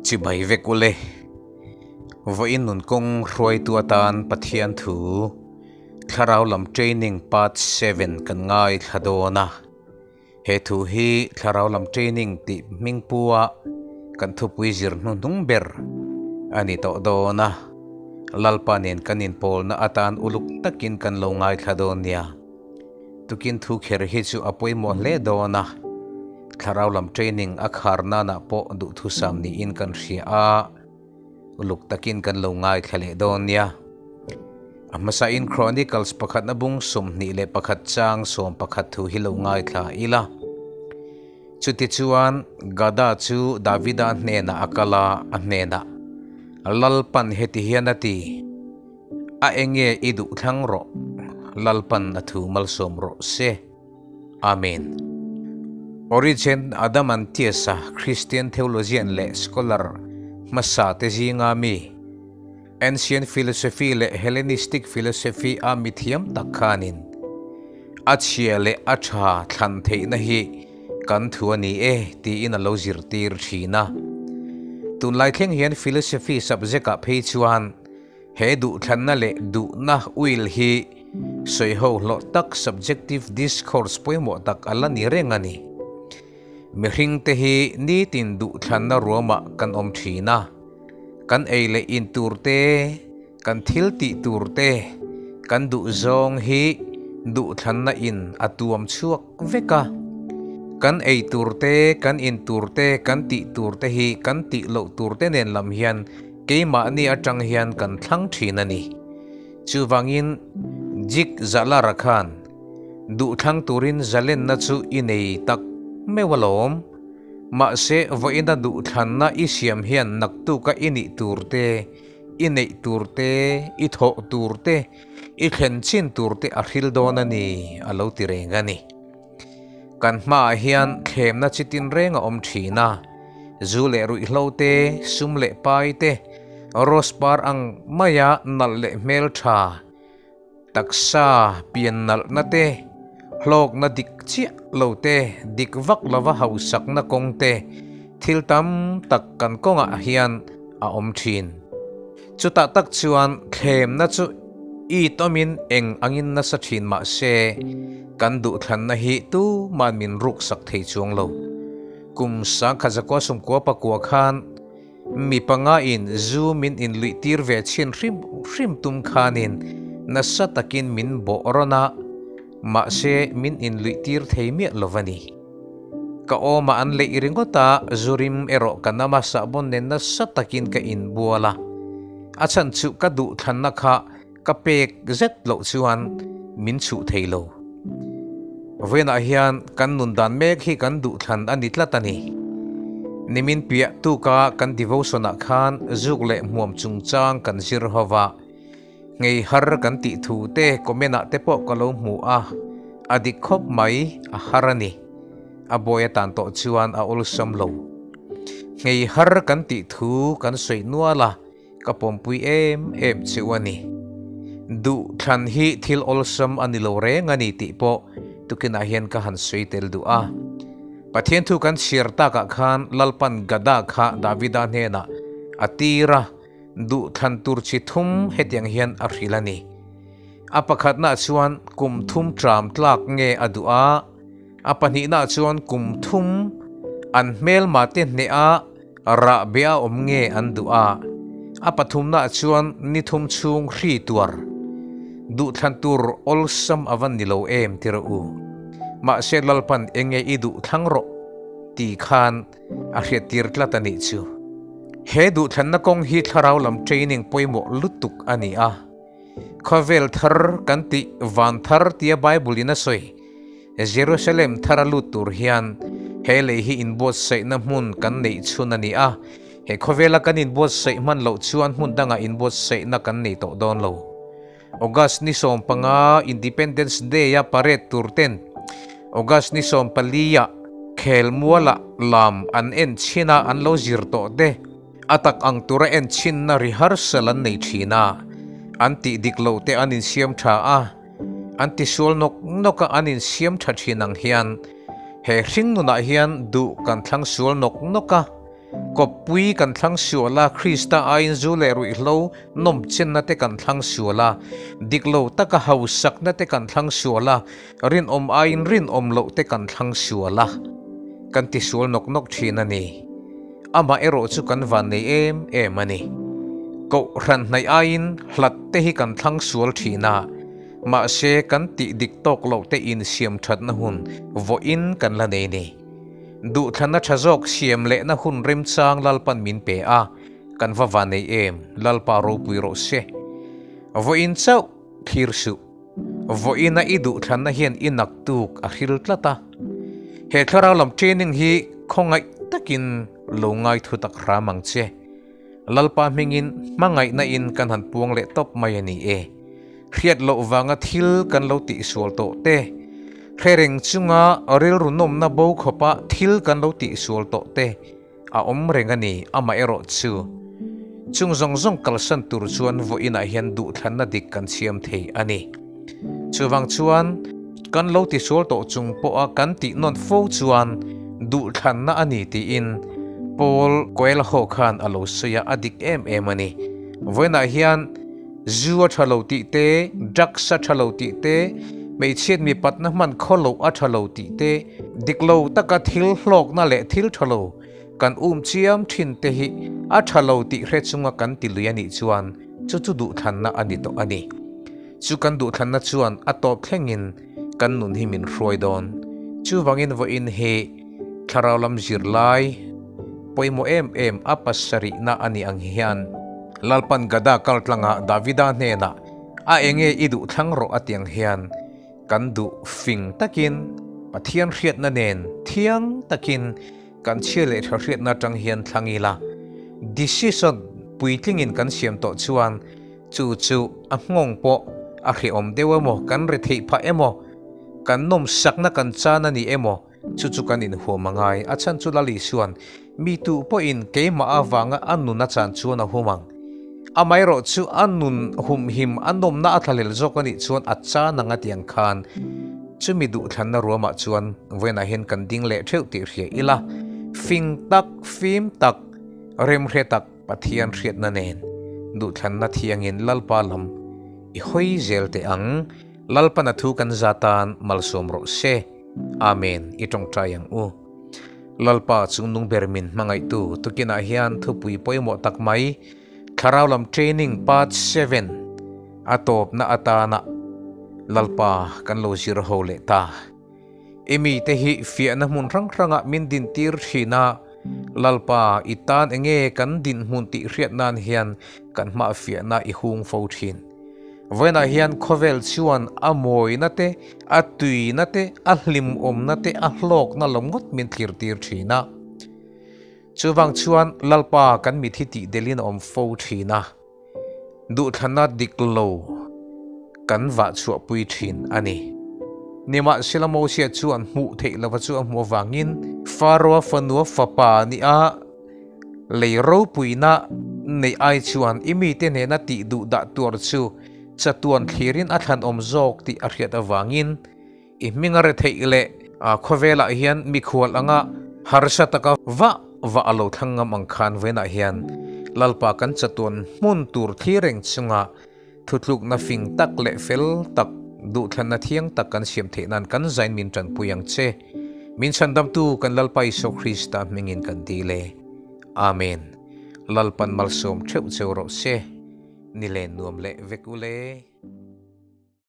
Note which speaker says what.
Speaker 1: Chibai vek ule. Vawiin nun kawng hruaitu atan Pathian thu Thlarau lam training part 7 kan ngaithla dawn a. He thu hi Thlarau lam training tih hming pua kan thupui zir hnuhnung ber a ni tawh dawn a. Lalpa nen kan inpawlna atan uluk takin kan lo ngaithla dawn nia. Tukin thu kher hi chu a pawimawh hle dawn a, thlarau lam training a khar nanah pawh duhthusam niin kan hria a, uluk takin kan lo ngaithla leh dawn nia. A hmasain Chronicles pakhatna bung 21 chang 11 thu hi lo ngaithla ila. Chutichuan Gada chu Davida hnenah a kal a, a hnenah, Lalpan heti hian a ti, A enge i duh thlang rawh, Lalpan a thu malsawm rawh se. Amen. Origen Adamantius-a Christian theologian leh scholar hmasa te zinga mi, Ancient philosophy leh Hellenistic philosophy a mi thiam tak khanin a chhia leh a tha thlan theihna hi kan thu a ni e tiin a lo zirtir thin a. Tunlai thleng hian philosophy subject-ah phei chuan he duhthlanna leh duhna will hi sawiho hlawh tak subjective discourse pawimawh tak a la ni reng a ni. Mihringte hi nitin duhthlanna ruamah kan awm thin a. Kan ei leh in tur te, kan thil tih tur te, kan duh zawng hi duhthlanna in a tuam chhuak vek a. Kan ei tur te, kan in tur te, kan tih tur te hi kan tih loh tur te nen lam hian keimahni atang hian kan thlang thin a ni. Chuvangin Jik Zalara khan duhthlang turin zalenna chu i nei tak meuh alawm. Mahse, vawiina duhthlanna i siam hian naktuka i nih tur te, i neih tur te, i thawh tur te, i thlen chin tur te a hril dawn a ni, a lo ti reng a ni. Kan hmaah hian thlemna chi tinreng a awm thin a, zu leh ruihhlo te, sum leh pai te, rose par ang maia nalh leh hmeltha, Taksa pian nalhna te, hlawkna dik chiah lo te, dik vak lova hausakna kawng te, thil tam tak kan kawngah hian a awm thin. Chutah tak chuan thlemna chu i tawmin eng angin nasa thin mah se, kan duhthlanna hi tuman min ruksak thei chuang lo. Kum 1999 khan Mi panga in zu min inluih tir ve chhin hrim hrim tum khanin nasa takin min bawh rawn a, mahse min inluih tir thei miah lo va ni. Ka awmah an leih ringawt a, zu rim erawh ka nama sahbawn nen nasa takin ka inbual a. A chhan chu ka duhthlanna kha ka pek zet loh chuan min chhuh thei lo. Vawiinah hian kan nun dan mek hi kan duhthlan a ni tlat a ni. Nimin piah tuka kan devotion-ah khan zuk leh hmuam chungchang kan zir ho va, ngei har kan tih thu te comment-ah te pawh ka lo hmu a, a dik khawp mai, a har a ni. A bawi atan tawh chuan a awlsam lo. Ngei har kan tih thu kan sawi nual a, Ka pawmpui em em cheu a ni. Duh thlan hi thil awlsam a ni lo reng a ni tih pawh tukinah hian ka han sawi tel duh a. Pathian thu kan chhiar takah khan Lalpan Gada kha Davida hnenah a tir a, duh thlan tur chi thum hetiang hian a hrilh a ni. A pakhatnaah chuan kum thum tram tlak nge a duh a, a pahnihnaah chuan kum thum an hmelma te hneh a, Rah be a awm nge an duh a, a pathumnaah chuan ni thum chhung hri tuar duhthlan tur awlsam a van ni lo em ti rawh u. Mahse Lalpan enge i duh thlang rawh ti khan a hriattir tlat a nih chu. He duhthlanna kawng hi thlarau lam training pawimawh lutuk a ni a. Khawvel thar kan tih van thar tia Bible in a sawi. Jerusalem thar a lut tur hian he lei hi inbuatsaihna hmun kan neih chhun a ni a, he khawvela kan inbuatsaih hman loh chuan hmun dangah inbuatsaihna kan nei tawh dawn lo. August ni 15 Independence Day-a parade tur ten August ni 14-ah khelmualah lam an en chhin a, an lo zir tawh te a tak ang tura en chhinna rehearsal an nei thin a, an tih dik loh te an insiam tha a. An tisual nawk nawk a an insiam tha thin ang hian he hring nunah hian duh kan thlang sual nawk nawk a. Kawppui kan thlang sual a, Krista aiin zu leh ruihhlo nawmchenna te kan thlang sual a, dik lo taka hausakna te kan thlang sual a, rinawm aiin rinawm loh te kan thlang sual a, kan tisual nawk nawk thin a ni. Amah erawh chu kan van nei em em a ni. Kohhran hnaih aiin hlat te hi kan thlang sual thin a, mahse kan tih dik tawk loh te insiam thatna hun vawiin kan la nei ni. Duhthlanna tha zawk siam lehna hun remchang Lalpan min pe a, kan va va nei em, Lalpa ropui rawh se. Vawiin chauh thlir suh. Vawiina i duhthlanna hian i naktuk a hril tlat a. He thlarau lam training hi khawngaih takin lo ngaithu tak hram ang che. Lalpa hmingin hmangaihna in kan han puang leh tawp mai a ni e. Hriat loh vanga thil kan lo tihsual tawh te, hre reng chunga rilru nawmna bo khawpa thil kan lo tihsual tawh te a awm reng a ni. Amaherawh chu, chung zawng zawng kalsan tur chuan vawiinah hian duhthlanna dik kan siam thei a ni. Chuvang chuan, kan lo tisual tawh chung pawha kan tih nawn fo chuan duhthlanna a ni tiin Paul Coelho khan a lo sawi a, a dik em em a ni. Vawiinah hian zu a tha lo tih te, drugs a tha lo tih te, hmeichhiat mipatna hman khaw loh a tha lo tih te, dik lo taka thil hlawkna leh thil tha lo kan um chiam thin te hi a tha lo tih hre chunga kan ti lui a nih chuan chu chu duhthlanna a ni tawh a ni. Chu kan duhthlanna chuan a tawp thlengin kan nun hi min hruai dawn. Chuvangin vawiin hi thlarau lam zirlai pawimawh em em a pasarihna a nih ang hian Lalpan Gada kal tlangah Davida hnenah a enge i duh thlang rawh a ti ang hian kan duh fing takin Pathian hriatna nen thiang takin kan chhia leh tha hriatna atang hian thlang ila decision puitlingin kan siam tawh chuan Chu chu a nghawng pawh a hrehawm deuh emaw, kan retheih phah emaw, kan nawmsakna kan chan a ni emaw, chu chu kan inhuam a ngai. A chhan chu Lal Isuan, Mi tuh pawhin keimah avanga a nun a chan chuan a hum ang. Amaherawh chu a nun humhim a nawmna a thlahlel zawk a nih chuan a chan ang a ti ang khan, chumi duhthlanna ruamah chuan vawiinah hian kan ding leh theuh tih hria ila, fing tak, fim tak, remhre tak, Pathian hriatna nen duhthlanna thiangin Lalpa lam i hawi zel teh ang. Lalpan a thu kan za tan malsawm rawh se. Amen i tawngtai ang u. Lalpa chungnung ber min hmangaihtu tukinah hian thupui pawimawh tak mai Thlarau lam training part 7 a tawpna atana Lalpa kan lo zir ho leh ta. I mite hi fiahna hmun hrang hrangah min dintir thin a, Lalpa, i tan enge kan dinhmun tih hriat nan hian kan hmah fiahna i hung fo thin. Vawiinah hian khawvel chuan a mawina te, a tuina te, a hlimawmna te, a hlawkna lo ngawt min thlir tir thin a. Chuvang chuan Lalpa kan mit hi tih delin a awm fo thin a. Duhthlanna dik lo kan vah chhuahpui thin a ni. Nimahsela Mosia chuan hmuh theih lova chu a hmuh avangin Faroa fanua fapa ni a lei ropuina neih ai chuan i mite nena tih duh dah tuar chu chatuan thlirin a thlanawm zawk tih a hriat avangin I hming a retheih leh khawvelah hian mikhual anga harsa taka vah vah a lo thlang ngam ang khan vawiinah hian Lalpa kan chatuan hmun tur thlir reng chunga thutlukna fing tak leh fel tak, duhthlanna thiang tak kan siam theih nan kan zain min tanpui ang che. Min chhandamtu kan Lalpa Isua Krista hmingin kan dil e. Amen. Lalpan malsawm theuh cheu rawh se. Ni len nuam leh vek u le.